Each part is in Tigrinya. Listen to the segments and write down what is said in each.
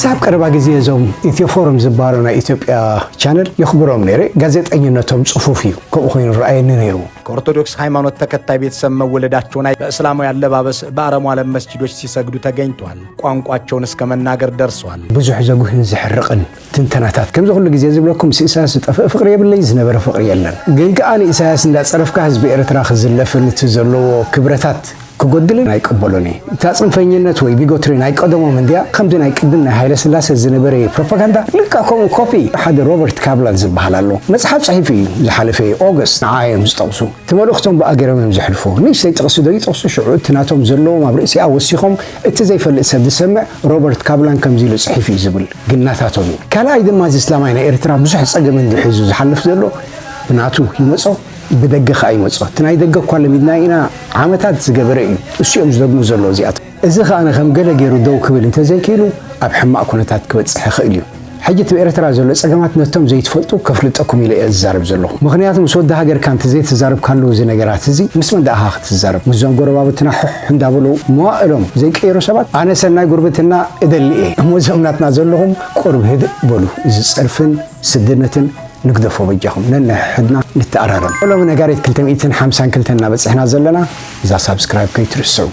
ሳብ ቀረባ ግዜ እዞም ኢትዮ ፎረም ዝበሃሉ ናይ ኢትዮጵያ ቻነል የኽብሮም ነይረ። ጋዜጠኝነቶም ጽፉፍ እዩ፣ ከምኡ ኮይኑ ረኣየኒ ነይሩ። ከኦርቶዶክስ ሃይማኖት ተከታይ ቤተሰብ መወለዳቸውን በእስላማዊ አለባበስ በአረቡ ዓለም መስጂዶች ሲሰግዱ ተገኝቷል። ቋንቋቸውን እስከ መናገር ደርሷል። ብዙሕ ዘጉህን ዘሕርቕን ትንተናታት። ከምዚ ኩሉ ግዜ ዝብለኩም፣ ምስ ኢሳያስ ዝጠፍእ ፍቕሪ የብለይ፣ ዝነበረ ፍቕሪ የለን። ግን ከኣ ንኢሳያስ እንዳጸረፍካ ህዝቢ ኤርትራ ክዝለፍን እቲ ዘለዎ ክብረታት ክጎድልን ኣይቅበሎን እየ። እታ ጽንፈኝነት ወይ ቢጎትሪ ናይ ቀደሞም እንድያ፣ ከምቲ ናይ ቅድም ናይ ሃይለ ስላሴ ዝነበረ ፕሮፓጋንዳ ልክዕ ከምኡ ኮፒ። ሓደ ሮበርት ካብላን ዝበሃል ኣሎ። መጽሓፍ ጽሒፉ እዩ ዝሓለፈ ኦገስት፣ ንዓ እዮም ዝጠቕሱ። እቲ መልእኽቶም ብኣ ገይሮም እዮም ዘሕልፉ። ንእሽተይ ጥቕሲ ዶ ይጠቕሱ፣ ሽዑ እቲ ናቶም ዘለዎም ኣብ ርእሲኣ ወሲኾም፣ እቲ ዘይፈልጥ ሰብ ዝሰምዕ፣ ሮበርት ካብላን ከምዚ ኢሉ ጽሒፉ እዩ ዝብል ግናታቶም እዩ። ካልኣይ ድማ፣ እዚ እስላማይ ናይ ኤርትራ ብዙሕ ጸገም እንዲ ሒዙ ዝሓልፍ ዘሎ፣ ብናቱ ይመጾ፣ ብደገ ከኣ ይመጾ። እቲ ናይ ደገ እኳ ለሚድና ኢና፣ ዓመታት ዝገበረ እዩ። እሱ እዮም ዝደግሙ ዘለዉ እዚኣቶም። እዚ ከኣ ከም ገለ ገይሩ ደው ክብል እንተዘይክኢሉ፣ ኣብ ሕማቕ ኩነታት ክበጽሕ ይኽእል እዩ። ሕጂ እቲ ብኤርትራ ዘሎ ጸገማት ነቶም ዘይትፈልጡ ከፍልጠኩም ኢለ እየ ዝዛረብ ዘለኹ። ምኽንያቱ ምስ ወዲ ሃገርካ እንተዘይተዛረብካሉ እዚ ነገራት እዚ፣ ምስ መን ደኣ ክትዛረብ? ምስዞም ጎረባብትና ሑሕ እንዳበሉ መዋእሎም ዘይቀየሩ ሰባት? ኣነ ሰናይ ጉርብትና እደሊ እየ። እሞ እዞም ናትና ዘለኹም ቁሩብ ህድእ በሉ። እዚ ጸርፍን ስድነትን ንግደፎ በጃኹም። ነንሕድና ንተኣራረም። ሎሚ ነጋሪት ክልተ ሚእትን ሓምሳን ክልተን እናበጽሕና ዘለና፣ እዛ ሳብስክራይብ ከይትርስዑ።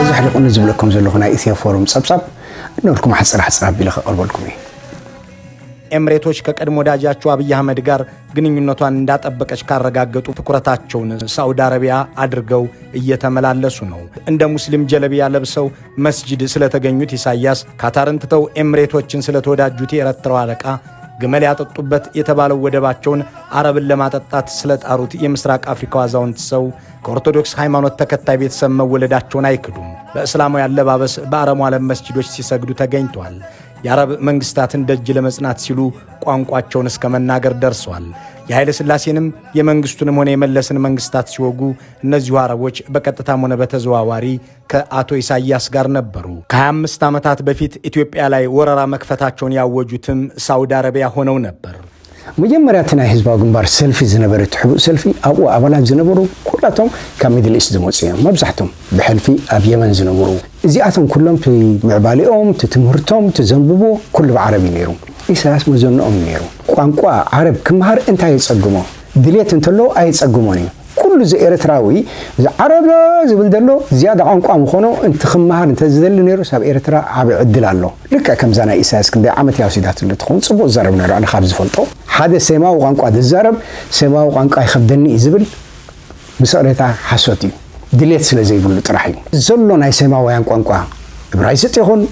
እዚ ሕልቑኒ ዝብለኩም ዘለኹ ናይ ኢትዮ ፎረም ጸብጻብ፣ እነልኩም ሓጽር ሓጽር ኣቢለ ከቕርበልኩም እየ። ኤምሬቶች ከቀድሞ ወዳጃቸው አብይ አህመድ ጋር ግንኙነቷን እንዳጠበቀች ካረጋገጡ ትኩረታቸውን ሳዑዲ አረቢያ አድርገው እየተመላለሱ ነው። እንደ ሙስሊም ጀለቢያ ለብሰው መስጂድ ስለተገኙት ኢሳያስ፣ ካታርን ትተው ኤምሬቶችን ስለተወዳጁት የኤርትራው አለቃ፣ ግመል ያጠጡበት የተባለው ወደባቸውን አረብን ለማጠጣት ስለጣሩት የምስራቅ አፍሪካው አዛውንት ሰው፣ ከኦርቶዶክስ ሃይማኖት ተከታይ ቤተሰብ መወለዳቸውን አይክዱም። በእስላማዊ አለባበስ በአረቡ ዓለም መስጂዶች ሲሰግዱ ተገኝተዋል። የአረብ መንግስታትን ደጅ ለመጽናት ሲሉ ቋንቋቸውን እስከ መናገር ደርሰዋል። የኃይለ ሥላሴንም የመንግስቱንም ሆነ የመለስን መንግስታት ሲወጉ እነዚሁ አረቦች በቀጥታም ሆነ በተዘዋዋሪ ከአቶ ኢሳያስ ጋር ነበሩ። ከ25 ዓመታት በፊት ኢትዮጵያ ላይ ወረራ መክፈታቸውን ያወጁትም ሳውዲ አረቢያ ሆነው ነበር። መጀመርያ እቲ ናይ ህዝባዊ ግንባር ሰልፊ ዝነበረ፣ እቲ ሕቡእ ሰልፊ፣ ኣብኡ ኣባላት ዝነበሩ ኩላቶም ካብ ሚድል ኢስት ዝመጹ እዮም። መብዛሕቶም ብሕልፊ ኣብ የመን ዝነበሩ። እዚኣቶም ኩሎም እቲ ምዕባሌኦም፣ እቲ ትምህርቶም፣ እቲ ዘንብቦ ኩሉ ብዓረብ እዩ ነይሩ። ኢሳያስ መዘንኦም ነይሩ። ቋንቋ ዓረብ ክመሃር እንታይ የጸግሞ? ድሌት እንተሎ ኣየጸግሞን እዩ። ኩሉ እዚ ኤርትራዊ እዚ ዓረብ ዝብል ዘሎ ዝያዳ ቋንቋ ምኾኖ፣ እንተ ክመሃር እንተ ዝደሊ ነይሩ፣ ሳብ ኤርትራ ዓቢ ዕድል ኣሎ። ልክዕ ከምዛ ናይ ኢሳያስ ክንደይ ዓመት እያ ወሲዳትሉ ትኸውን፣ ጽቡቕ ዝዛረብ ነይሩ። ኣነ ካብ ዝፈልጦ፣ ሓደ ሴማዊ ቋንቋ ዝዛረብ፣ ሴማዊ ቋንቋ ይኸብደኒ እዩ ዝብል፣ ምስ ይቕሬታ ሓሶት እዩ። ድሌት ስለ ዘይብሉ ጥራሕ እዩ። ዘሎ ናይ ሴማውያን ቋንቋ፣ እብራይስጥ ይኹን፣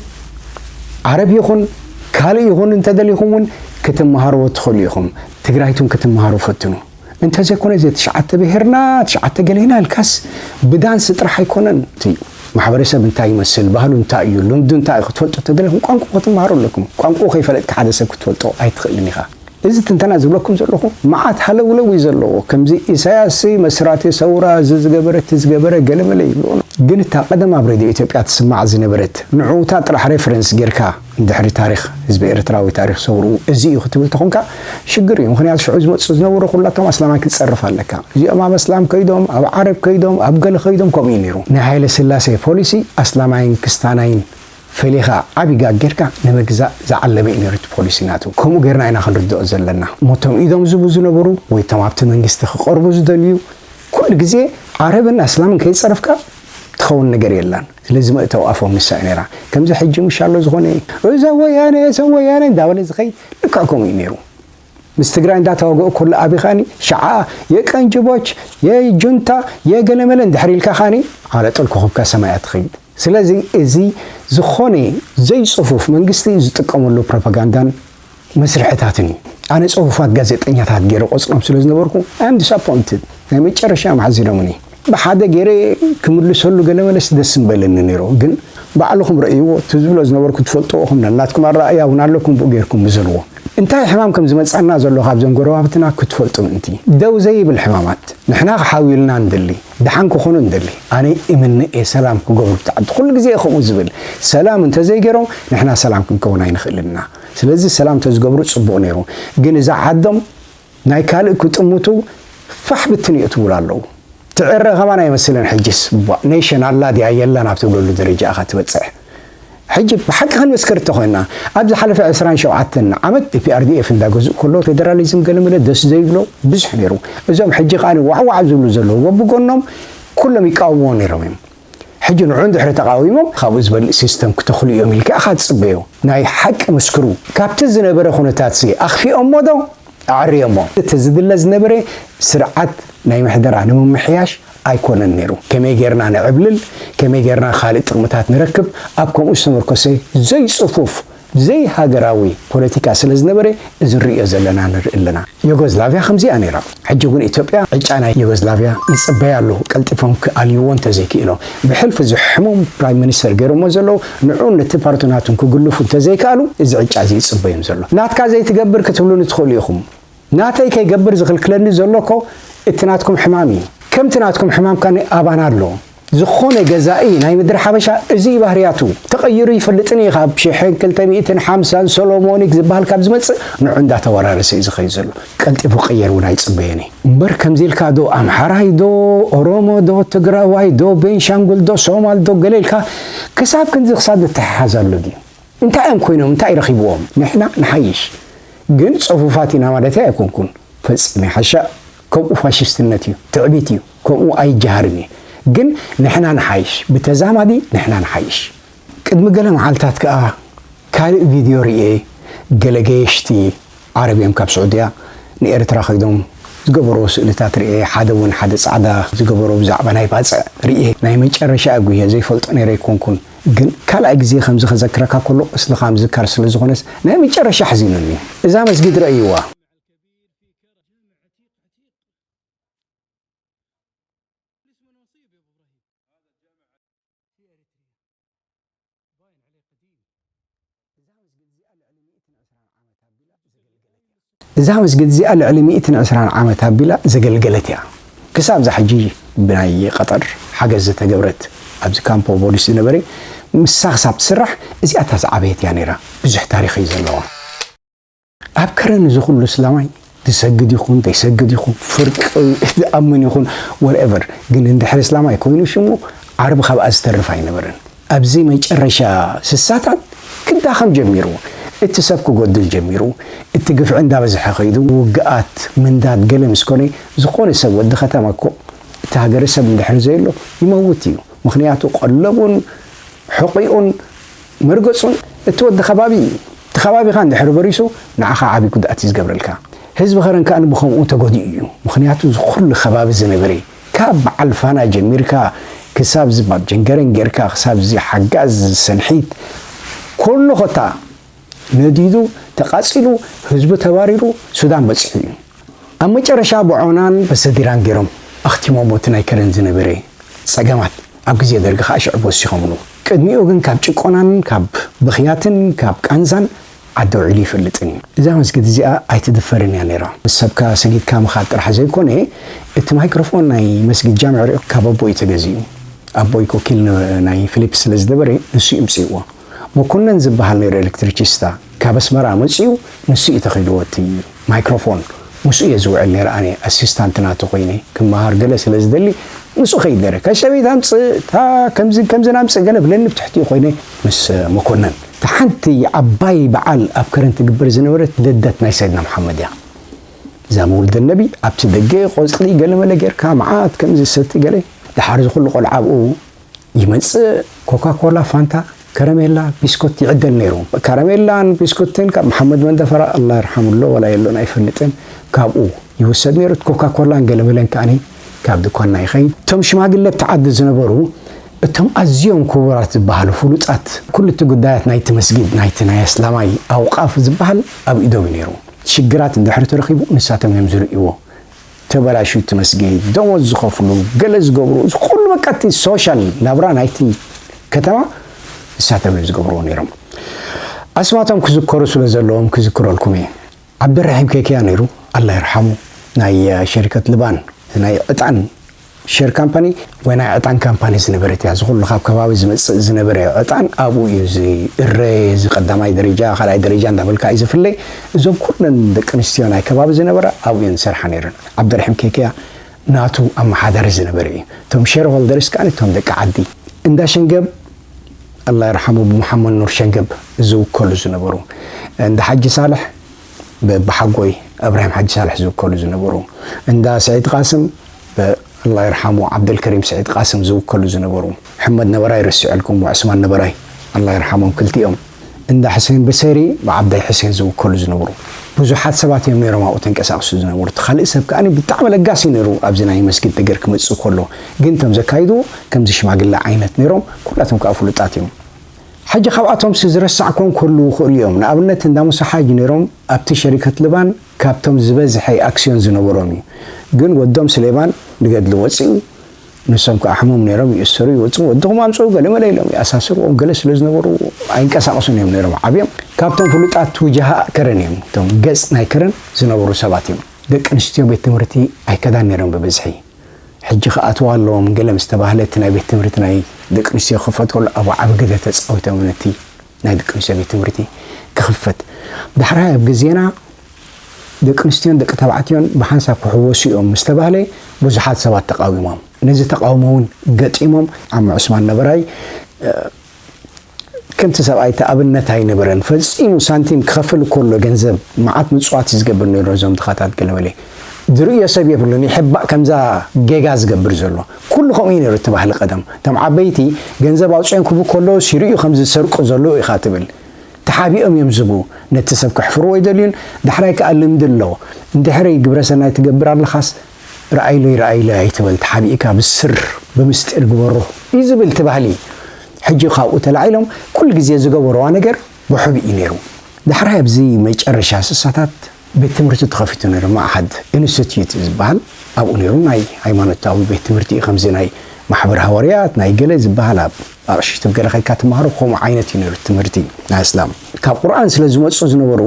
ዓረብ ይኹን፣ ካልእ ይኹን፣ እንተደሊኹም እውን ክትመሃርዎ ትኽእሉ ኢኹም። ትግራይት እውን ክትመሃሩ ፈትኑ። እንተዘይኮነ፣ እዚ ትሽዓተ ብሄርና፣ ትሽዓተ ገሌና ኢልካስ ብዳንስ ጥራሕ ኣይኮነን። እቲ ማሕበረሰብ እንታይ ይመስል፣ ባህሉ እንታይ እዩ፣ ልምዱ እንታይ እዩ ክትፈልጡ እንተደሊኹም፣ ቋንቋ ክትመሃሩ ኣለኩም። ቋንቋ ከይፈለጥካ ሓደ ሰብ ክትፈልጦ ኣይትኽእልን ኢኻ። እዚ ትንተና ዝብለኩም ዘለኹ መዓት ሃለውለው እዩ ዘለዎ። ከምዚ ኢሳያስ መስራቲ ሰውራ፣ እዚ ዝገበረ፣ እቲ ዝገበረ፣ ገለመለ ይብልዎ። ግን እታ ቀደም ኣብ ሬድዮ ኢትዮጵያ ትስማዕ ዝነበረት ንዕውታ ጥራሕ ሬፈረንስ ጌርካ፣ እንድሕሪ ታሪኽ ህዝቢ ኤርትራዊ፣ ታሪኽ ሰውርኡ እዚ እዩ ክትብል ተኾንካ፣ ሽግር እዩ። ምኽንያቱ ሽዑ ዝመጹ ዝነበሩ ኩላቶም ኣስላማይ ክትጸርፍ ኣለካ። እዚኦም ኣብ ኣስላም ከይዶም፣ ኣብ ዓረብ ከይዶም፣ ኣብ ገለ ከይዶም፣ ከምኡ እዩ ነይሩ። ናይ ሃይለ ስላሴ ፖሊሲ ኣስላማይን ክስታናይን ፈሊኻ ዓቢ ጋግ ጌርካ ንምግዛእ ዝዓለመ እዩ ነይሩ እቲ ፖሊሲ ናቱ። ከምኡ ጌርና ኢና ክንርድኦ ዘለና። እሞ እቶም ኢዶም ዝህቡ ዝነበሩ ወይ እቶም ኣብቲ መንግስቲ ክቐርቡ ዝደልዩ፣ ኩሉ ግዜ ዓረብን ኣስላምን ከይጸረፍካ ትኸውን ነገር የላን። ስለዚ መእተዊ ኣፎም ንሳ እያ ነይራ። ከምዚ ሕጂ ምሽ ኣሎ ዝኾነ፣ "እዛ ወያነ፣ እዛ ወያነ" እንዳበለ ዝኸይድ ልክዕ ከምኡ እዩ ነይሩ። ምስ ትግራይ እንዳተዋግኦ ከሎ ኣቢ ኻኒ ሽዓ የቀንጅቦች፣ የጁንታ፣ የገለመለ እንድሕር ኢልካ ኻኒ ዓለጦል ኮኸብካ ሰማይ እያ ትኸይድ። ስለዚ እዚ ዝኾነ ዘይጽፉፍ መንግስቲ ዝጥቀመሉ ፕሮፓጋንዳን መስርሕታትን እዩ። ኣነ ጽፉፋት ጋዜጠኛታት ገይረ ቆጽሮም ስለ ዝነበርኩ፣ I am disappointed። ናይ መጨረሻ እዮም ሓዚኖምኒ። ብሓደ ገይረ ክምልሰሉ ገለ መለስ ደስ ምበለኒ ነይሩ። ግን ባዕልኹም ረእይዎ፣ እቲ ዝብሎ ዝነበርኩ ትፈልጥዎ ኢኹም፣ ነናትኩም ኣረኣእያ እውን ኣለኩም፣ ብኡ ገይርኩም ምዘልዎ። እንታይ ሕማም ከም ዝመጻና ዘሎ ካብዞም ጎረባብትና ክትፈልጡ ምእንቲ። ደው ዘይብል ሕማማት። ንሕና ክሓውዩልና ንደሊ፣ ደሓን ክኾኑ ንደሊ። ኣነ እምነ እየ ሰላም ክገብሩ ብቲ ዓዲ። ኩሉ ግዜ እየ ከምኡ ዝብል። ሰላም እንተዘይገይሮም ንሕና ሰላም ክንከውን ኣይንኽእልን ኢና። ስለዚ ሰላም እንተዝገብሩ ጽቡቕ ነይሩ። ግን እዛ ዓዶም ናይ ካልእ ክጥምቱ ፋሕ ብትን እዩ ትብሉ ኣለዉ። ትዕረ ከማን ኣይመስልን። ሕጅስ ቧ፣ ኔሽን ኣላ ድያ የላን ኣብ ትብለሉ ደረጃ ኢኻ ትበጽሕ። ሕጂ ብሓቂ ክንምስክር እንተኾይንና፣ ኣብ ዝሓለፈ ዕስራን ሸውዓተን ዓመት ፒ ኣር ዲ ኤፍ እንዳገዝኡ ከለዉ ፌደራሊዝም ገለ መለ ደስ ዘይብሎ ብዙሕ ነይሩ። እዞም ሕጂ ከኣ ዋዕዋዕ ዝብሉ ዘለዉ በብጎኖም ኩሎም ይቃወምዎ ነይሮም እዮም። ሕጂ ንዑ እንድሕሪ ተቃዊሞም ካብኡ ዝበልእ ሲስተም ክተኽሉ እዮም ኢልካ ኢኻ ትጽበዮ። ናይ ሓቂ ምስክሩ ካብቲ ዝነበረ ኩነታትሲ ኣኽፊኦሞ ዶ ኣዕርዮሞ? እቲ ዝድለ ዝነበረ ስርዓት ናይ ምሕደራ ንምምሕያሽ ኣይኮነን ነይሩ። ከመይ ጌርና ንዕብልል፣ ከመይ ጌርና ካልእ ጥቕምታት ንረክብ፣ ኣብ ከምኡ ዝተመርኮሰ ዘይጽፉፍ ዘይሃገራዊ ፖለቲካ ስለ ዝነበረ፣ እዚ ንርእዮ ዘለና ንርኢ ኣለና። ዩጎዝላቭያ ከምዚኣ ነይራ። ሕጂ እውን ኢትዮጵያ ዕጫ ናይ ዩጎዝላቭያ ይጽበያ ኣለዉ፣ ቀልጢፎም ክኣልይዎ እንተዘይክኢሎም። ብሕልፊ እዚ ሕሙም ፕራይም ሚኒስተር ገይሮሞ ዘለዉ፣ ንዑ ነቲ ፓርቲ ናቱን ክግልፉ እንተዘይከኣሉ፣ እዚ ዕጫ እዚ ይጽበዮም ዘሎ። ናትካ ዘይትገብር ክትብሉኒ ትኽእሉ ኢኹም። ናተይ ከይገብር ዝኽልክለኒ ዘሎ እኮ እቲ ናትኩም ሕማም እዩ። ከምቲ ናትኩም ሕማም ካኒ ኣባና ኣሎ። ዝኾነ ገዛኢ ናይ ምድሪ ሓበሻ እዚ እዩ ባህርያቱ። ተቐይሩ ይፈልጥን እዩ። ካብ ሽሕን ክልተ ሚእትን ሓምሳን ሶሎሞኒክ ዝበሃል ካብ ዝመጽእ ንዑ እንዳተወራረሰ እዩ ዝኸይድ ዘሎ። ቀልጢፉ ክቕየር እውን ኣይጽበየን እየ። እምበር ከምዚ ኢልካ ዶ ኣምሓራይ ዶ ኦሮሞ ዶ ትግራዋይ ዶ ቤንሻንጉል ዶ ሶማል ዶ ገለ ኢልካ ክሳብ ክንዚ ክሳብ ዝተሓሓዝ ኣሎ ድዩ? እንታይ እዮም ኮይኖም? እንታይ ረኺብዎም? ንሕና ንሓይሽ። ግን ጽፉፋት ኢና ማለተይ ኣይኮንኩን። ፈጺመ ሓሻ ከምኡ ፋሽስትነት እዩ፣ ትዕቢት እዩ። ከምኡ ኣይጀሃርን እየ። ግን ንሕና ንሓይሽ። ብተዛማዲ ንሕና ንሓይሽ። ቅድሚ ገለ መዓልታት ከኣ ካልእ ቪድዮ ርእየ። ገለ ገየሽቲ ዓረብ እዮም ካብ ስዑድያ ንኤርትራ ከይዶም ዝገበርዎ ስእልታት ርእየ። ሓደ እውን ሓደ ጻዕዳ ዝገበሮ ብዛዕባ ናይ ባጽዕ ርእየ። ናይ መጨረሻ ኣጉየ ዘይፈልጦ ነይረ ኣይኮንኩን። ግን ካልኣይ ግዜ ከምዚ ከዘክረካ ከሎ እስልኻ ምዝካር ስለ ዝኾነስ ናይ መጨረሻ ኣሕዚኑኒ። እዛ መስጊድ ረእይዋ። እዛ መስጊድ እዚኣ ልዕሊ ሚእትን ዕስራን ዓመት ኣቢላ ዘገልገለት እያ። ክሳብ እዛ ሕጂ ብናይ ቀጠር ሓገዝ ዝተገብረት ኣብዚ ካምፖ ፖሊስ ዝነበረ ምሳ ክሳብ ትስራሕ እዚኣ እታ ዝዓበየት እያ ነይራ። ብዙሕ ታሪኽ እዩ ዘለዋ። ኣብ ከረን እዚ ኩሉ እስላማይ ዝሰግድ ይኹን ዘይሰግድ ይኹን ፍርቂ ዝኣምን ይኹን whatever፣ ግን እንድሕር እስላማይ ኮይኑ ሽሙ ዓርቢ ካብኣ ዝተርፍ ኣይነበረን። ኣብዚ መጨረሻ ስሳታት ክዳኸም ጀሚሩ፣ እቲ ሰብ ክጎድል ጀሚሩ፣ እቲ ግፍዒ እንዳበዝሐ ከይዱ፣ ውግኣት፣ ምንዳድ ገለ ምስ ኮነ፣ ዝኾነ ሰብ ወዲ ከተማ እኮ እቲ ሃገረሰብ እንድሕር ዘየሎ ይመውት እዩ። ምኽንያቱ ቀለቡን ሕቑኡን መርገጹን እቲ ወዲ ከባቢ እዩ። እቲ ከባቢኻ እንድሕር በሪሱ ንዓኻ ዓቢ ጉድኣት እዩ ዝገብረልካ። ህዝቢ ከረን ከኣ ብኸምኡ ተጎዲኡ እዩ። ምኽንያቱ እዚ ኩሉ ከባቢ ዝነበረ ካብ በዓል ፋና ጀሚርካ ክሳብ እዚ ባብ ጀንገረን ጌርካ ክሳብ እዚ ሓጋዝ ሰንሒት ኩሉ ኮታ ነዲዱ ተቓጺሉ ህዝቢ ተባሪሩ ሱዳን በጺሑ እዩ። ኣብ መጨረሻ ብዖናን በሰዲራን ገይሮም ኣኽቲሞሞ እቲ ናይ ከረን ዝነበረ ጸገማት። ኣብ ግዜ ደርጊ ከኣ ሽዑ ወሲኾምሉ። ቅድሚኡ ግን ካብ ጭቆናን ካብ ብኽያትን ካብ ቃንዛን ዓዲ ውዒሉ ይፈልጥን እዩ። እዛ መስጊድ እዚኣ ኣይትድፈርን እያ ነይራ። ምስ ሰብካ ሰጊድካ ምኻድ ጥራሕ ዘይኮነ፣ እቲ ማይክሮፎን ናይ መስጊድ ጃምዕ ሪኦ ካብ ኣቦይ ተገዚኡ። ኣቦይ ኮኪል ን-፣ ናይ ፊሊፕስ ስለ ዝነበረ ንሱ እዩ ምፅእዎ። መኮነን ዝበሃል ነይሩ ኤሌክትሪቺስታ፣ ካብ ኣስመራ መፅኡ ንሱ እዩ ተኺልዎ እቲ ማይክሮፎን። ምስኡ እየ ዝውዕል ነይረ ኣነ ኣሲስታንት ናቱ ኮይነ ክመሃር ገለ ስለ ዝደሊ ምስኡ ከይድ ነይረ። ከሸቤት ኣምፅእ፣ እታ ከምዚ ከምዚ ናምፅእ ገለ ብለኒ ብትሕቲኡ ኮይነ ምስ መኮነን። እታ ሓንቲ ዓባይ በዓል ኣብ ከረን ትግበር ዝነበረት ልደት ናይ ሰይድና መሓመድ እያ። እዛ መውልደ ነቢ ኣብቲ ደገ ቆፅሊ ገለመለ ጌርካ መዓት ከምዚ ሰቲ ገለ። ደሓር እዚ ኩሉ ቆልዓ ኣብኡ ይመጽእ። ኮካኮላ፣ ፋንታ፣ ከረሜላ፣ ቢስኩት ይዕደል ነይሩ። ከረሜላን ቢስኩትን ካብ መሓመድ መንደፈራ፣ ኣላ ይርሓሙ፣ ኣሎ ወላ የሎን ኣይፈልጥን፣ ካብኡ ይውሰድ ነይሩ። ኮካኮላን ገለመለን ከኣኒ ካብ ድኳንና ይኸይድ። እቶም ሽማግለ ኣብቲ ዓዲ ዝነበሩ፣ እቶም ኣዝዮም ክቡራት ዝበሃሉ ፍሉጣት፣ ኩሉ እቲ ጉዳያት ናይቲ መስጊድ፣ ናይቲ ናይ ኣስላማይ ኣውቃፍ ዝበሃል ኣብ ኢዶም እዩ ነይሩ። ሽግራት እንድሕሪ ተረኺቡ ንሳቶም እዮም ዝርእይዎ። ተበላሽዩ እቲ መስጊድ፣ ደሞዝ ዝኸፍሉ፣ ገለ ዝገብሩ፣ እዚ ኩሉ በቃ እቲ ሶሻል ናብራ ናይቲ ከተማ ንሳቶም እዮም ዝገብርዎ ነይሮም። ኣስማቶም ክዝከሩ ስለ ዘለዎም ክዝክረልኩም እየ። ዓብደራሒም ኬክያ ነይሩ፣ ኣላ ይርሓሙ፣ ናይ ሸሪከት ልባን፣ ናይ ዕጣን ሼር ካምፓኒ ወይ ናይ ዕጣን ካምፓኒ ዝነበረት እያ። እዚ ኩሉ ካብ ከባቢ ዝመጽእ ዝነበረ ዕጣን ኣብኡ እዩ ዝእረ፣ እዚ ቀዳማይ ደረጃ፣ ካልኣይ ደረጃ እንዳበልካ እዩ ዝፍለ። እዞም ኩለን ደቂ ኣንስትዮ ናይ ከባቢ ዝነበራ ኣብኡ እየን ዝሰርሓ ነይረን። ዓብደርሒም ኬክያ ናቱ ኣመሓዳሪ ዝነበረ እዩ። እቶም ሼር ሆልደርስ ከኣ እቶም ደቂ ዓዲ። እንዳ ሸንገብ፣ ኣላ ይርሓሙ፣ ብመሓመድ ኑር ሸንገብ ዝውከሉ ዝነበሩ፣ እንዳ ሓጂ ሳልሕ፣ ብሓጎይ እብራሂም ሓጂ ሳልሕ ዝውከሉ ዝነበሩ፣ እንዳ ስዒድ ቃስም፣ ብኣላ ይርሓሙ ዓብደልከሪም ስዒድ ቃስም ዝውከሉ ዝነበሩ፣ ሕመድ ነበራይ ረሲዐልኩም፣ ብዕስማን ነበራይ፣ ኣላ ይርሓሞም ክልቲኦም፣ እንዳ ሕሴን በሰሪ ብዓብዳይ ሕሴን ዝውከሉ ዝነበሩ ብዙሓት ሰባት እዮም ነይሮም ኣብኡ ተንቀሳቕሱ ዝነበሩ። እቲ ካልእ ሰብ ከኣ ብጣዕሚ ለጋሲ ነይሩ ኣብዚ ናይ መስጊድ ነገር ክመጽእ ከሎ። ግን እቶም ዘካይድዎ ከምዚ ሽማግለ ዓይነት ነይሮም፣ ኩላቶም ከኣ ፍሉጣት እዮም። ሕጂ ካብኣቶምሲ ዝረሳዕኮም ክህልዉ ይኽእሉ እዮም። ንኣብነት እንዳ ሙሳ ሓጅ ነይሮም ኣብቲ ሸሪከት ልባን ካብቶም ዝበዝሐ ኣክስዮን ዝነበሮም እዩ። ግን ወዶም ስሌማን ንገድሊ ወጺኡ፣ ንሶም ከኣ ሕሙም ነይሮም፣ ይእሰሩ ይወጹ፣ ወድኹም ኣምጽኡ ገለ መለ ኢሎም ይኣሳስርዎም፣ ገለ ስለ ዝነበሩ ኣይንቀሳቐሱን እዮም ነይሮም ዓብዮም። ካብቶም ፍሉጣት ውጅሃ ከረን እዮም፣ እቶም ገጽ ናይ ከረን ዝነበሩ ሰባት እዮም። ደቂ ኣንስትዮ ቤት ትምህርቲ ኣይከዳን ነይሮም ብብዝሒ። ሕጂ ክኣትዋ ኣለዎም ገለ ምስ ተባህለ፣ እቲ ናይ ቤት ትምህርቲ ናይ ደቂ ኣንስትዮ ክኽፈት ከሎ፣ ኣብኡ ዓቢ ግደ ተጻዊቶም ነቲ ናይ ደቂ ኣንስትዮ ቤት ትምህርቲ ክኽፈት። ዳሕራይ ኣብ ግዜና ደቂ ኣንስትዮን ደቂ ተባዕትዮን ብሓንሳብ ክሕወሱ እዮም ምስ ተባህለ፣ ብዙሓት ሰባት ተቓዊሞም። ነዚ ተቓውሞ እውን ገጢሞም። ዓሚ ዑስማን ነበራይ፣ እ፣ ከምቲ ሰብኣይ እቲ ኣብነት ኣይነበረን። ፈጺሙ ሳንቲም ክኸፍል ከሎ ገንዘብ መዓት ምጽዋት እዩ ዝገብር ነይሩ። እዞም ድኻታት ገለመለ ዝርእዮ ሰብ የብሉን። ይሕባእ ከምዛ ጌጋ ዝገብር ዘሎ። ኩሉ ከምኡ እዩ ነይሩ እቲ ባህሊ ቀደም። እቶም ዓበይቲ ገንዘብ ኣውጺኦም ክቡ ከለዉ ሲርእዩ ከም ዝሰርቁ ዘለዉ ኢኻ ትብል። ተሓቢኦም እዮም ዝቡ። ነቲ ሰብ ከሕፍርዎ ኣይደልዩን። ዳሕራይ ከኣ ልምዲ ኣለዎ። እንድሕሪ ግብረ ሰናይ ትገብር ኣለኻስ፣ "ረኣይለይ፣ ረኣይለይ ኣይትበል፣ ተሓቢእካ ብስር ብምስጢር ግበሮ" እዩ ዝብል እቲ ባህሊ። ሕጂ ካብኡ ተላዒሎም ኩሉ ግዜ ዝገበርዋ ነገር ብሕቡእ እዩ ነይሩ። ዳሕራይ ኣብዚ መጨረሻ ስሳታት ቤት ትምህርቲ ተኸፊቱ ነይሩ፣ ማእሓድ ኢንስቲትዩት ዝበሃል ኣብኡ ነይሩ። ናይ ሃይማኖታዊ ቤት ትምህርቲ እዩ፣ ከምዚ ናይ ማሕበር ሃዋርያት፣ ናይ ገለ ዝበሃል ኣብ ኣቕሽሽቲ ገለ ከይካ ትመሃሮ፣ ከምኡ ዓይነት እዩ ነይሩ ትምህርቲ ናይ እስላም። ካብ ቁርኣን ስለ ዝመጹ ዝነበሩ፣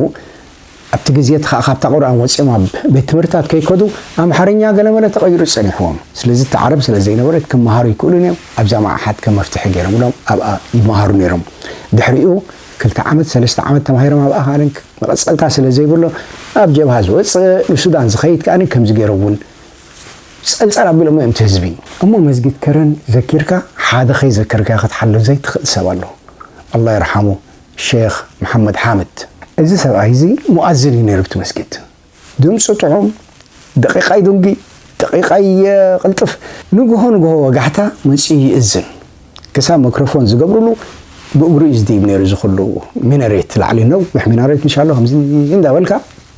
ኣብቲ ግዜ እቲ ኸኣ ካብታ ቁርኣን ወጺኦም ኣብ ቤት ትምህርታት ከይከዱ ኣምሓርኛ ገለመለ ተቐይሩ ጸኒሕዎም። ስለዚ እቲ ዓረብ ስለ ዘይነበረት ክመሃሩ ይክእሉን እዮም። ኣብዛ ማእሓድ ከም መፍትሒ ገይሮምሎም ኣብኣ ይመሃሩ ነይሮም። ድሕሪኡ ክልተ ዓመት፣ ሰለስተ ዓመት ተማሂሮም ኣብኣ ከኣልን መቐጸልታ ስለ ዘይብሎ ኣብ ጀብሃ ዝወጽእ፣ ንሱዳን ዝኸይድ ከኣኒ ከምዚ ገይሮም እውን ጸልጸል ኣቢሎሞ እዮም እቲ ህዝቢ። እሞ መስጊድ ከረን ዘኪርካ ሓደ ከይዘከርካ ክትሓልፍ ዘይትኽእል ሰብ ኣሎ። ኣላ ይርሓሙ ሼኽ መሓመድ ሓምድ። እዚ ሰብኣይ እዚ ሙኣዝን እዩ ነይሩ ኣብቲ መስጊድ። ድምፁ ጥዑም፣ ደቂቃ ይድንጊ፣ ደቂቃ ይቕልጥፍ። ንግሆ ንግሆ ወጋሕታ መፂኡ ይእዝን። ክሳብ መክሮፎን ዝገብርሉ ብእግሩ እዩ ዝድይብ ነይሩ። እዚ ኩሉ ሚናሬት ላዕሊ ነዊሕ ሚናሬት ምሻሎ ከምዚ እንዳበልካ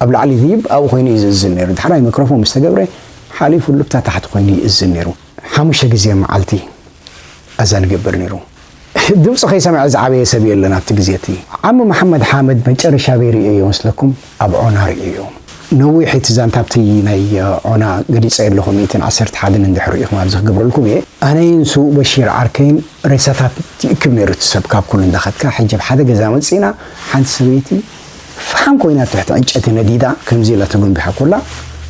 ኣብ ላዕሊ ይድይብ፣ ኣብኡ ኮይኑ እዩ ዝእዝን ነይሩ። ድሕራይ መክሮፎን ምስ ተገብረ ሓሊፉ ሉብታ ታሕቲ ኮይኑ ይእዝን ነይሩ። ሓሙሽተ ግዜ መዓልቲ ኣዛን ይገብር ነይሩ። ድምፁ ከይሰምዐ ዝዓበየ ሰብ የለን ኣብቲ ግዜ እቲ። ዓሚ መሓመድ ሓምድ መጨረሻ በይ ርእየዮ መስለኩም? ኣብ ዖና ርእየዮ። ነዊሕ እቲ ዛንታ ኣብቲ ናይ ዖና ገሊፀ ኣለኹ፣ ሚእትን ዓሰርተ ሓደን እንድሕር ርኢኹም ኣብዚ ክገብረልኩም እየ። ኣነይን ስዉእ በሺር ዓርከይን ሬሳታት ይእክብ ነይሩ እቲ ሰብ ካብ ኩሉ እንዳኸድካ። ሕጂ ኣብ ሓደ ገዛ መፂና ሓንቲ ሰበይቲ ፈሓም ኮይና ትሕቲ ዕንጨቲ ነዲዳ ከምዚ ኢላ ተጎንቢሓ ኮላ፣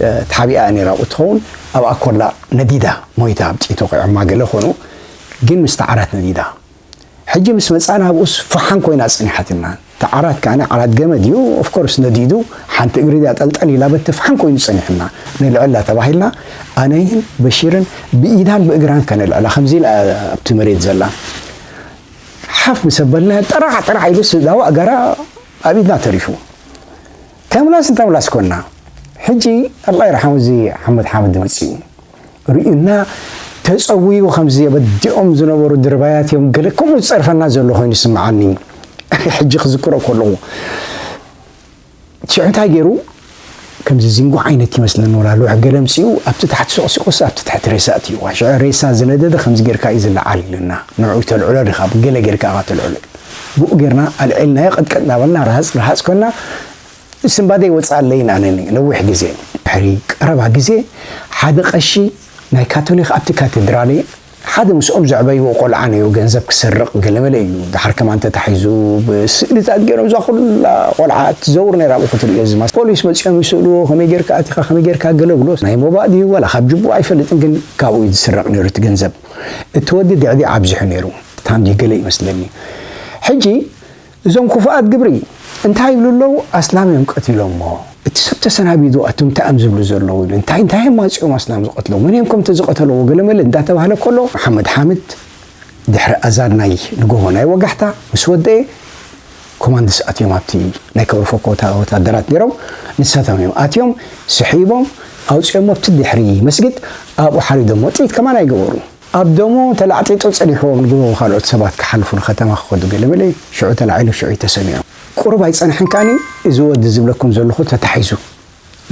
እ፣ ተሓቢኣ ነይራ ኣብኡ ትኸውን። ኣብኣ ኮላ ነዲዳ ሞይታ፣ ኣብ ጥይት ወቒዖማ ገለ ኾኑ፣ ግን ምስቲ ዓራት ነዲዳ። ሕጂ ምስ መጻና ኣብኡስ ፈሓም ኮይና ጸኒሓትና። እቲ ዓራት ከኣ ዓራት ገመድ እዩ። ኦፍኮርስ ነዲዱ፣ ሓንቲ እግሪ ድያ ጠልጠል ኢላ፣ በቲ ፈሓም ኮይኑ ጸኒሑና። ንልዕላ ተባሂልና፣ ኣነይን በሺርን ብኢዳን ብእግራን ከነልዕላ፣ ከምዚ ኢላ ኣብቲ መሬት ዘላ። ሓፍ ምስ ኣበልና፣ ጠራዕ ጠራዕ ኢሉ ስዳዋ ኣጋራ ኣብ ኢድና ተሪፉ። ተምላስ እንተምላስ ኮና። ሕጂ ኣላህ ይርሓሙ፣ እዚ ሓመድ ሓመድ መጺኡ። ርእዩና ተጸውዩ፣ ከምዚ የበዲኦም ዝነበሩ ድርባያት እዮም፣ ገለ ከምኡ ዝጸርፈና ዘሎ ኮይኑ ይስምዓኒ። ሕጂ ክዝክሮ ከለኹ። ሽዑ እንታይ ገይሩ? ከምዚ ዚንጎ ዓይነት ይመስለኒ፣ ወላ ልውሕ ገለ ኣምጺኡ ኣብቲ ታሕቲ ሱቕሲቑስ ኣብቲ ትሕቲ ሬሳ ኣእትይዋ። ሽዑ ሬሳ ዝነደደ ከምዚ ጌርካ እዩ ዝለዓል ኢሉና። ንዕኡ ተልዕሎ ዲኻ? ገለ ጌርካ ኢኻ ተልዕሎ። ብኡ ጌርና ኣልዒልናዮ፣ ቅጥቀጥ እናበልና፣ ረሃጽ ረሃጽ ኮና። ስንባደ ይወጽኣለይን ኣነኒ ነዊሕ ግዜ። ድሕሪ ቀረባ ግዜ ሓደ ቀሺ ናይ ካቶሊክ ኣብቲ ካቴድራል ሓደ ምስኦም ዘዕበይዎ ቆልዓ ነይሩ፣ ገንዘብ ክሰርቕ ገለመለ እዩ። ድሓር ከማን ተታሒዙ ብስእልታት ገይሮም፣ እዛ ኩላ ቆልዓ ትዘውር ነይራ ኣብኡ ክትርእዮ። እዚ ማስ ፖሊስ መጺኦም ይስእልዎ፣ ከመይ ጌርካ ኣቲኻ፣ ከመይ ጌርካ ገለ ብሎ፣ ናይ ሞባእ ድዩ ዋላ ካብ ጅቡኡ ኣይፈልጥን፣ ግን ካብኡ እዩ ዝስረቕ ነይሩ እቲ ገንዘብ። እቲ ወዲ ድዕዲ ኣብዚሑ ነይሩ፣ ታንዲ ገለ ይመስለኒ። ሕጂ እዞም ክፉኣት ግብሪ እንታይ ይብሉ ኣለዉ? ኣስላም እዮም ቀቲሎሞ። እቲ ሰብ ተሰናቢዱ፣ ኣቱም እንታይ እዮም ዝብሉ ዘለዉ? ኢሉ፣ እንታይ፣ እንታይ እዮም ማጺኦም ኣስላም ዝቐትሎም? መን እዮም ከምቲ ዝቐተለዎ? ገለመለ እንዳተባህለ ከሎ፣ መሓመድ ሓምድ ድሕሪ ኣዛን ናይ ንግሆ ናይ ወጋሕታ ምስ ወደኤ፣ ኮማንድስ ኣትዮም፣ ኣብቲ ናይ ከበርፎ ኮታ ወታደራት ነይሮም፣ ንሳቶም እዮም ኣትዮም፣ ስሒቦም፣ ኣውጺኦሞ ኣብቲ ድሕሪ መስጊድ፣ ኣብኡ ሓሪዶሞ። ጥይት ከማን ኣይገበሩን። ኣብ ደሞ ተላዕጢጡ ጸኒሕዎም፣ ንግሆ ካልኦት ሰባት ክሓልፉ ንከተማ ክኸዱ ገለመለ፣ ሽዑ ተላዒሉ፣ ሽዑ እዩ ተሰሚዑ። ቁሩብ ኣይጸንሐን ከኣኒ፣ እዚ ወዲ ዝብለኩም ዘለኹ ተታሒዙ፣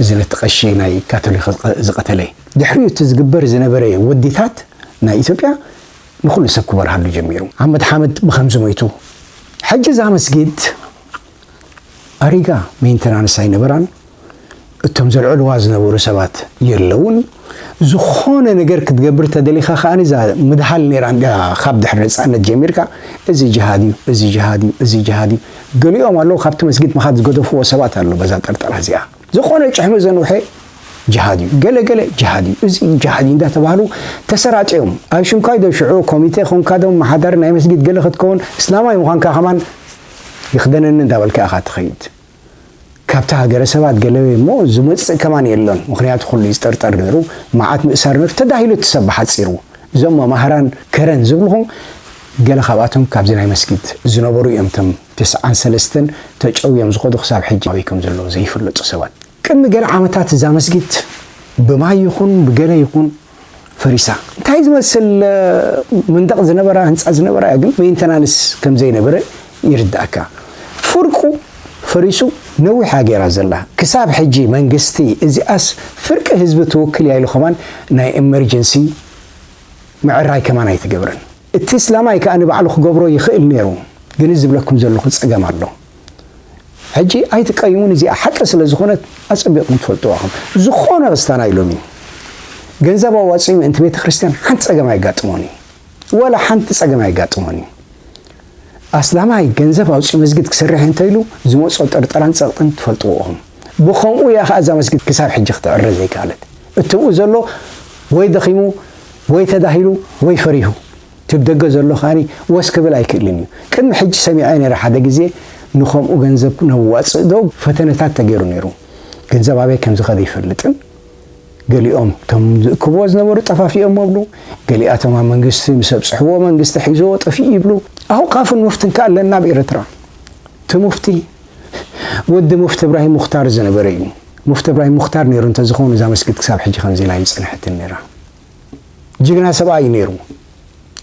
እዚ ነቲ ቀሺ ናይ ካቶሊክ ዝቐ-፣ ዝቐተለ። ድሕሪኡ እቲ ዝግበር ዝነበረ ውዲታት ናይ ኢትዮጵያ ንኹሉ ሰብ ክበርሃሉ ጀሚሩ። ኣሕመድ ሓምድ ብኸምዚ ሞይቱ። ሕጂ እዛ መስጊድ ኣሪጋ፣ ሜንተናንስ ኣይነበራን። እቶም ዘልዕልዋ ዝነበሩ ሰባት የለውን። ዝኾነ ነገር ክትገብር ተደሊኻ ከኣ፣ እዛ ምድሃል ነይራ እንድያ፣ ካብ ድሕሪ ነጻነት ጀሚርካ፣ እዚ ጅሃድ እዩ፣ እዚ ጅሃድ እዩ፣ እዚ ጅሃድ እዩ። ገሊኦም ኣለዉ፣ ካብቲ መስጊድ ምኻድ ዝገደፍዎ ሰባት ኣለዉ፣ በዛ ጠርጠራ እዚኣ። ዝኾነ ጭሕሚ ዘንውሐ ጅሃድ እዩ፣ ገለ ገለ ጅሃድ እዩ፣ እዚ ጅሃድ እዩ እንዳተባህሉ ተሰራጢዮም። ኣብ ሽምካ ዶ ሽዑ ኮሚቴ ኾንካ ዶ መሓዳሪ ናይ መስጊድ ገለ ክትከውን፣ እስላማዊ ምዃንካ ከማን ይኽደነኒ እንዳበልካ ኢኻ ትኸይድ። ካብቲ ሃገረ ሰባት ገለ እሞ ዝመጽእ ከማን የሎን። ምኽንያቱ ኩሉ ይዝጠርጠር ነይሩ፣ መዓት ምእሳር ነይሩ፣ ተዳሂሉ እቲ ሰብ ብሓጺሩ። እዞም መማህራን ከረን ዝብልኹም ገለ ካብኣቶም ካብዚ ናይ መስጊድ ዝነበሩ እዮም። እቶም ተስዓን ሰለስተን ተጨውዮም ዝኸዱ ክሳብ ሕጂ ኣበይ ከም ዘለዉ ዘይፍለጡ ሰባት። ቅድሚ ገለ ዓመታት እዛ መስጊድ ብማይ ይኹን ብገለ ይኹን ፈሪሳ። እንታይ ዝመስል፣ እ፣ መንደቕ ዝነበራ፣ ህንጻ ዝነበራ እያ፣ ግን ሜንተናንስ ከም ዘይነበረ ይርዳእካ። ፍርቁ ፈሪሱ ነዊሕ እያ ገይራ ዘላ። ክሳብ ሕጂ መንግስቲ እዚኣስ ፍርቂ ህዝቢ ትውክል እያ ኢሉ ከማን ናይ ኤመርጀንሲ ምዕራይ ከማን ኣይተገብረን። እቲ እስላማይ ከኣ ንባዕሉ ክገብሮ ይኽእል ነይሩ፣ ግን እዚ ዝብለኩም ዘለኹ ጸገም ኣሎ። ሕጂ ኣይትቀይሙን፣ እዚኣ ሓቂ ስለ ዝኾነት ኣጸቢቕኩም ትፈልጥዋ ኢኹም። ዝኾነ ክስታናይ ሎሚ ገንዘብ ኣዋጺኡ ምእንቲ ቤተ ክርስቲያን ሓንቲ ጸገም ኣይጋጥሞን እዩ። ወላ ሓንቲ ጸገም ኣይጋጥሞን እዩ። ኣስላማይ ገንዘብ ኣውጺኡ መስጊድ ክሰርሕ እንተ ኢሉ ዝመጾ ጥርጠራን ጸቕጥን ትፈልጥዎ ኢኹም። ብኸምኡ እያ ከኣ እዛ መስጊድ ክሳብ ሕጂ ክትዕረ ዘይከኣለት። እትብኡ ዘሎ ወይ ደኺሙ፣ ወይ ተዳሂሉ፣ ወይ ፈሪሁ። እቲ ብደገ ዘሎ ከኣኒ ወስ ክብል ኣይክእልን እዩ። ቅድሚ ሕጂ ሰሚዐ ነይረ፣ ሓደ ግዜ ንኸምኡ ገንዘብ ነዋጽእ ዶ ፈተነታት ተገይሩ ነይሩ። ገንዘብ ኣበይ ከም ዝኸደ ኣይፈልጥን። ገሊኦም እቶም ዝእክብዎ ዝነበሩ ጠፋፊኦም መብሉ፣ ገሊኣቶም ኣብ መንግስቲ ምስ ኣብጽሕዎ መንግስቲ ሒዝዎ ጠፊኡ ይብሉ። ኣውቃፍን ሙፍትን ከኣ ኣለና ኣብ ኤርትራ። እቲ ሙፍቲ ወዲ ሙፍቲ እብራሂም ሙኽታር ዝነበረ እዩ። ሙፍቲ እብራሂም ሙኽታር ነይሩ እንተዝኸውን እዛ መስጊድ ክሳብ ሕጂ ከምዚ ኢላ ኣይምጸንሐትን ነይራ። ጅግና ሰብኣይ እዩ ነይሩ።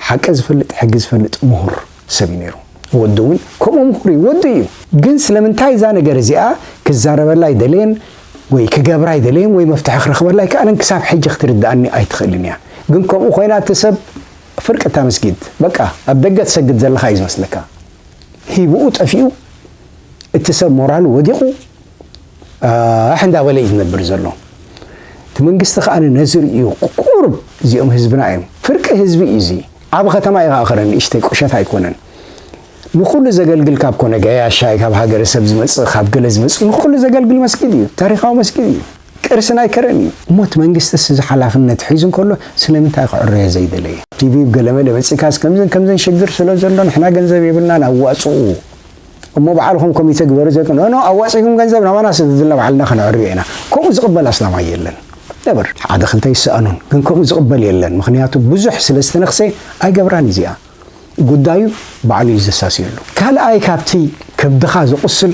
ሓቂ ዝፈልጥ፣ ሕጊ ዝፈልጥ ምሁር ሰብ እዩ ነይሩ። ወዱ እውን ከምኡ ምሁር እዩ፣ ወዱ እዩ። ግን ስለምንታይ እዛ ነገር እዚኣ ክዛረበላ ኣይደለየን ወይ ክገብራ ኣይደለየን ወይ መፍትሒ ክረኽበላ ኣይከኣለን፣ ክሳብ ሕጂ ክትርድኣኒ ኣይትኽእልን እያ። ግን ከምኡ ኮይና እቲ ሰብ ፍርቂ እታ መስጊድ፣ በቃ፣ ኣብ ደገ ትሰግድ ዘለኻ እዩ ዝመስለካ። ሂብኡ ጠፊኡ፣ እቲ ሰብ ሞራሉ ወዲቑ፣ ኣሕ እንዳበለ እዩ ዝነብር ዘሎ። እቲ መንግስቲ ከኣ ነዚ ርእዩ፣ ቁሩብ እዚኦም ህዝብና እዮም። ፍርቂ ህዝቢ እዩ እዚ። ዓቢ ከተማ እዩ ከኣ ከረን፣ ንእሽተይ ቁሸት ኣይኮነን። ንኹሉ ዘገልግል፣ ካብ ኮነ ገያሻይ፣ ካብ ሃገረሰብ ዝመጽእ፣ ካብ ገለ ዝመጽእ፣ ንኹሉ ዘገልግል መስጊድ እዩ። ታሪኻዊ መስጊድ እዩ። ቅርሲ ናይ ከረን እዩ። እሞ እቲ መንግስቲስ እዚ ሓላፍነት ሒዙ እንከሎ ስለምንታይ ክዕረዮ ዘይደለየ? ቲቪ ብገለመለ መጺእካስ ከምዝን ከምዝን ሽግር ስለ ዘሎ ንሕና ገንዘብ የብልናን ኣዋጽኡ። እሞ ባዕልኹም ኮሚተ ግበሩ ዘይኮነ፣ ኖ፣ ኖ፣ ኣዋጺኹም ገንዘብ ናባና ስደድልና ባዕልና ከነዕርዮ ኢና። ከምኡ ዝቕበል ኣስላማይ የለን። ነበር ሓደ ክልተ ይሰኣኑን፣ ግን ከምኡ ዝቕበል የለን። ምኽንያቱ ብዙሕ ስለ ዝተነኽሰ ኣይገብራን እዚኣ። ጉዳዩ ባዕሉ እዩ ዘሳስየሉ። ካልኣይ ካብቲ ከብድኻ ዘቑስል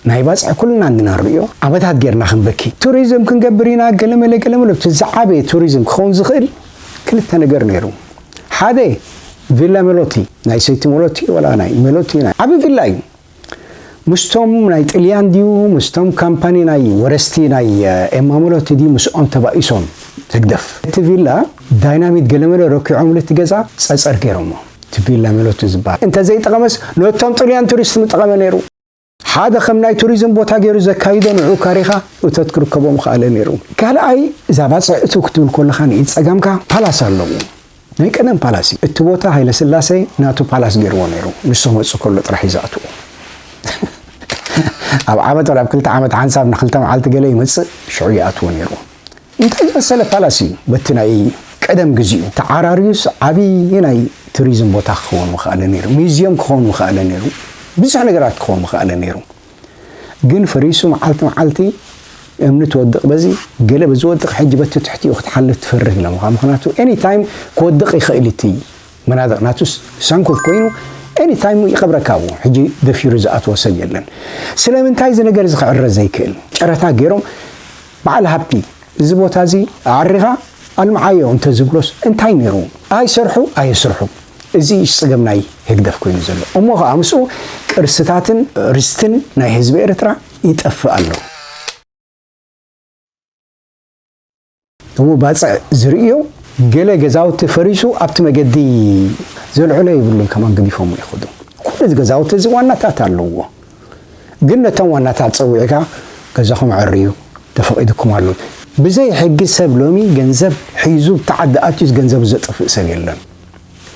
ናይ ባጽዕ ኩልና እንድና ንርእዮ ዓመታት ጌርና ክንበኪ። ቱሪዝም ክንገብር ኢና፣ ገለመለ ገለመለ። እቲ ዝዓበየ ቱሪዝም ክኸውን ዝኽእል ክልተ ነገር ነይሩ። ሓደ ቪላ ሜሎቲ፣ ናይ ሰይቲ ሜሎቲ ወላ ናይ ሜሎቲ ናይ ዓቢ ቪላ እዩ። ምስቶም ናይ ጥልያን ድዩ፣ ምስቶም ካምፓኒ ናይ ወረስቲ ናይ፣ እ፣ ኤማ ሜሎቲ ድዩ፣ ምስኦም ተባኢሶም ህግደፍ። እቲ ቪላ ዳይናሚት ገለመለ ረኪዖምሉ እቲ ገዛ ጸጸር ገይሮሞ። እቲ ቪላ ሜሎቲ ዝበሃል እንተዘይጠቐመስ ነቶም ጥልያን ቱሪስት ምጠቐመ ነይሩ። ሓደ ከም ናይ ቱሪዝም ቦታ ገይሩ ዘካይዶ ንዑ ካሪኻ እቶት ክርከቦ ምኽኣለ ነይሩ። ካልኣይ እዛ ባጽዕ እትው ክትብል ከለኻ ንኢድ ጸጋምካ ፓላስ ኣለዎ። ናይ ቀደም ፓላስ እዩ። እቲ ቦታ ሃይለ ስላሴ ናቱ ፓላስ ገይርዎ ነይሩ። ንሱ ክመጽእ ከሎ ጥራሕ እዩ ዝኣትዎ። ኣብ ዓመት ወላ ኣብ ክልተ ዓመት ሓንሳብ ንክልተ መዓልቲ ገለ ይመጽእ፣ ሽዑ ይኣትዎ ነይሩ። እንታይ ዝመሰለ ፓላስ እዩ! በቲ ናይ ቀደም ግዚኡ ተዓራርዩስ ዓብዪ ናይ ቱሪዝም ቦታ ክኸውን ምኽኣለ ነይሩ። ሚዝየም ክኸውን ምኽኣለ ነይሩ። ብዙሕ ነገራት ክኸውን ምኽኣለ ነይሩ። ግን ፈሪሱ መዓልቲ መዓልቲ እምኒ ትወድቕ በዚ፣ ገለ በዚ ወድቕ፣ ሕጂ በቲ ትሕቲኡ ክትሓልፍ ትፈርህ ኢሎምኻ። ምኽንያቱ ኤኒ ታይም ክወድቕ ይኽእል እቲ መናድቕ ናቱስ ሳንኩፍ ኮይኑ ኤኒ ታይም ይቐብረካ ኣብኡ። ሕጂ ደፊሩ ዝኣትዎ ሰብ የለን። ስለምንታይ እዚ ነገር እዚ ክዕረ ዘይክእል? ጨረታ ገይሮም በዓል ሃብቲ እዚ ቦታ እዚ ኣዕሪኻ ኣልምዓዮ እንተዝብሎስ እንታይ ነይሩ? ኣይሰርሑ ኣየስርሑ። እዚ እዩ ጸገም ናይ ህግደፍ ኮይኑ ዘሎ። እሞ ኸኣ ምስኡ ቅርስታትን ርስትን ናይ ህዝቢ ኤርትራ ይጠፍእ ኣሎ። እሞ ባጽዕ ዝርእዮ ገለ ገዛውቲ ፈሪሱ ኣብቲ መገዲ ዘልዕሎ የብሉን፣ ከማን ገዲፎም ይኸዱ። ኩሉ እዚ ገዛውቲ እዚ ዋናታት ኣለዎ። ግን ነቶም ዋናታት ጸዊዕካ ገዛኹም ኣዕርዩ ተፈቒዱኩም ኣሎ። ብዘይ ሕጊ ሰብ ሎሚ ገንዘብ ሒዙ ብቲ ዓዲ ኣትዩስ ገንዘቡ ዘጥፍእ ሰብ የለን።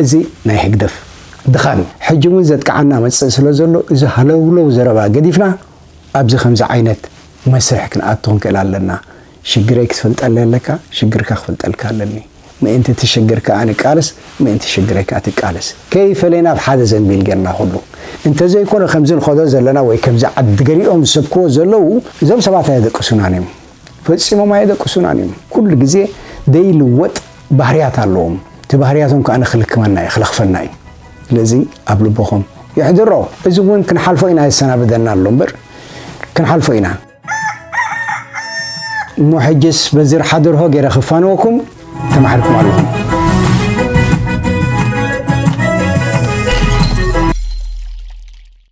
እዚ ናይ ህግደፍ ድኻን እዩ። ሕጂ እውን ዘጥቅዓና መጽእ ስለ ዘሎ እዚ ሃለውለው ዘረባ ገዲፍና ኣብዚ ከምዚ ዓይነት መስርሕ ክንኣቱ ክንክእል ኣለና። ሽግረይ ክትፈልጠለይ ኣለካ፣ ሽግርካ ክፈልጠልካ ኣለኒ። ምእንቲ እቲ ሽግርካ ኣነ እቃለስ፣ ምእንቲ ሽግረይ ከኣ ትቃለስ። ከይፈለና ኣብ ሓደ ዘንቢል ጌርና ኩሉ። እንተዘይኮነ ከምዚ ንኸዶ ዘለና ወይ ከምዚ ዓዲ ገሊኦም ዝሰብክዎ ዘለዉ፣ እዞም ሰባት ኣየደቅሱናን እዮም። ፈጺሞም ኣየደቅሱናን እዮም። ኩሉ ግዜ ደይልወጥ ባህርያት ኣለዎም። እቲ ባህርያቶም ከኣ ንክልክመና እዩ፣ ክለኽፈና እዩ። ስለዚ ኣብ ልቦኹም የሕድሮ። እዚ እውን ክንሓልፎ ኢና፣ የሰናብደና ኣሎ እምበር ክንሓልፎ ኢና። እሞ ሕጅስ በዚ ርሓ ደርሆ ገይረ ክፋነወኩም ተማሕርኩም ኣለኹም።